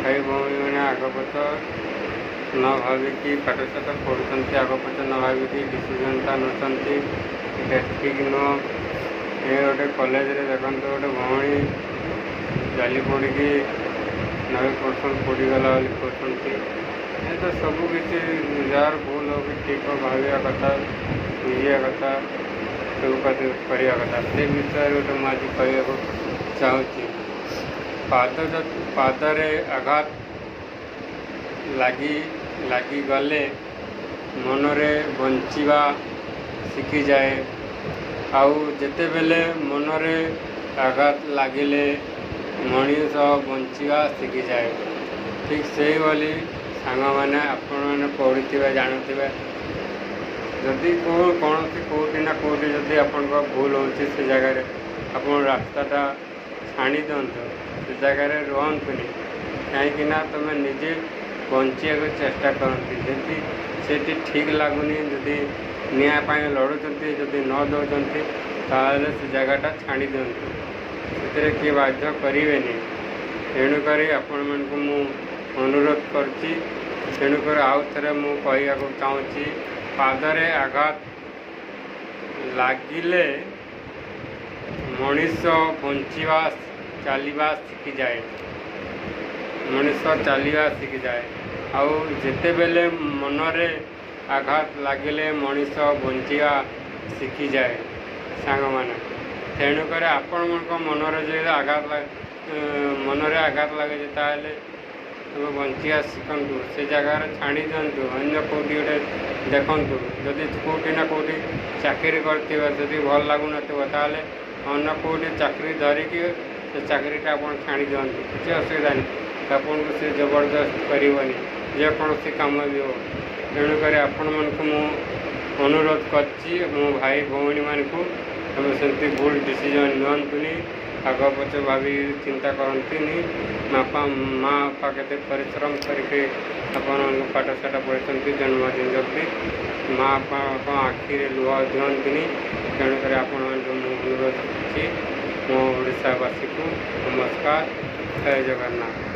ଭାଇ ଭଉଣୀମାନେ ଆଗ ପଛ ନ ଭାବିକି ପାଠଶାଠ ପଢ଼ୁଛନ୍ତି, ଆଗ ପଛ ନ ଭାବିକି ଡିସିଜନ୍ଟା ନେଉଛନ୍ତି, ଏଇଟା ଠିକ୍ ନୁହଁ। ଏ ଗୋଟେ କଲେଜରେ ଦେଖନ୍ତୁ, ଗୋଟେ ଭଉଣୀ ଜାଲି ପୋଡ଼ିକି 90% ପୋଡ଼ିଗଲା ବୋଲି କହୁଛନ୍ତି। ଏ ତ ସବୁ କିଛି ଯାହାର ଭୁଲ ହଉ କି ଠିକ୍ ହଉ, ଭାବିବା କଥା, ବୁଝିବା କଥା, ସବୁ କରିବା କଥା। ସେ ବିଷୟରେ ଗୋଟେ ମୁଁ ଆଜି କହିବାକୁ ଚାହୁଁଛି। ପାଦ ପାଦରେ ଆଘାତ ଲାଗିଗଲେ ମନରେ ବଞ୍ଚିବା ଶିଖିଯାଏ, ଆଉ ଯେତେବେଳେ ମନରେ ଆଘାତ ଲାଗିଲେ ମଣିଷ ବଞ୍ଚିବା ଶିଖିଯାଏ। ଠିକ୍ ସେଇଭଳି ସାଙ୍ଗମାନେ, ଆପଣମାନେ ପଢ଼ୁଥିବେ, ଜାଣୁଥିବେ, ଯଦି କେଉଁ କୌଣସି କେଉଁଠି ନା କେଉଁଠି ଯଦି ଆପଣଙ୍କ ଭୁଲ ହେଉଛି, ସେ ଜାଗାରେ ଆପଣ ରାସ୍ତାଟା ଛାଡ଼ି ଦିଅନ୍ତୁ, ସେ ଜାଗାରେ ରୁହନ୍ତୁନି। କାହିଁକିନା ତୁମେ ନିଜେ ବଞ୍ଚିବାକୁ ଚେଷ୍ଟା କରନ୍ତି। ଯଦି ସେଠି ଠିକ୍ ଲାଗୁନି, ଯଦି ନ୍ୟାୟ ପାଇଁ ଲଢ଼ୁଛନ୍ତି, ଯଦି ନ ଦେଉଛନ୍ତି, ତାହେଲେ ସେ ଜାଗାଟା ଛାଡ଼ି ଦିଅନ୍ତୁ। ସେଥିରେ କିଏ ବାଧ୍ୟ କରିବେନି। ତେଣୁକରି ଆପଣମାନଙ୍କୁ ମୁଁ ଅନୁରୋଧ କରୁଛି। ତେଣୁକରି ଆଉ ଥରେ ମୁଁ କହିବାକୁ ଚାହୁଁଛି, ପାଦରେ ଆଘାତ ଲାଗିଲେ ମଣିଷ ବଞ୍ଚିବା ଚାଲିବା ଶିଖିଯାଏ, ମଣିଷ ଚାଲିବା ଶିଖିଯାଏ, ଆଉ ଯେତେବେଳେ ମନରେ ଆଘାତ ଲାଗିଲେ ମଣିଷ ବଞ୍ଚିବା ଶିଖିଯାଏ। ସାଙ୍ଗମାନେ, ତେଣୁକରି ଆପଣମାନଙ୍କ ମନରେ ଯଦି ଆଘାତ ମନରେ ଆଘାତ ଲାଗୁଛି, ତାହେଲେ ତୁମେ ବଞ୍ଚିବା ଶିଖନ୍ତୁ, ସେ ଜାଗାରେ ଛାଡ଼ି ଦିଅନ୍ତୁ, ଅନ୍ୟ କେଉଁଠି ଗୋଟେ ଦେଖନ୍ତୁ। ଯଦି କେଉଁଠି ନା କେଉଁଠି ଚାକିରି କରିଥିବେ, ଯଦି ଭଲ ଲାଗୁନଥିବ, ତାହେଲେ ଅନ୍ୟ କେଉଁଠି ଚାକିରି ଧରିକି ସେ ଚାକିରିଟା ଆପଣ ଛାଡ଼ି ଦିଅନ୍ତୁ। କିଛି ଅସୁବିଧା ନାହିଁ, ଆପଣଙ୍କୁ ସେ ଜବରଦସ୍ତ କରିବନି, ଯେକୌଣସି କାମ ବି ହଉ। ତେଣୁକରି ଆପଣମାନଙ୍କୁ ମୁଁ ଅନୁରୋଧ କରିଛି, ମୋ ଭାଇ ଭଉଣୀମାନଙ୍କୁ, ତୁମେ ସେମିତି ଭୁଲ ଡିସିଜନ୍ ନିଅନ୍ତୁନି, ଆଗ ପଛ ଭାବି ଚିନ୍ତା କରନ୍ତିନି। ବାପା ମା ବାପା କେତେ ପରିଶ୍ରମ କରିକି ଆପଣଙ୍କୁ ପାଠଶାଠ ପଢ଼ିଛନ୍ତି, ଜନ୍ମ ଦେଇଛନ୍ତି। ମା ବାପାଙ୍କ ଆଖିରେ ଲୁହ ଦିଅନ୍ତିନି। ତେଣୁକରି ଆପଣମାନଙ୍କୁ ମୁଁ ଅନୁରୋଧ କରୁଛି। ମୋ ଓଡ଼ିଶାବାସୀକୁ ନମସ୍କାର, ଜୟ ଜଗନ୍ନାଥ।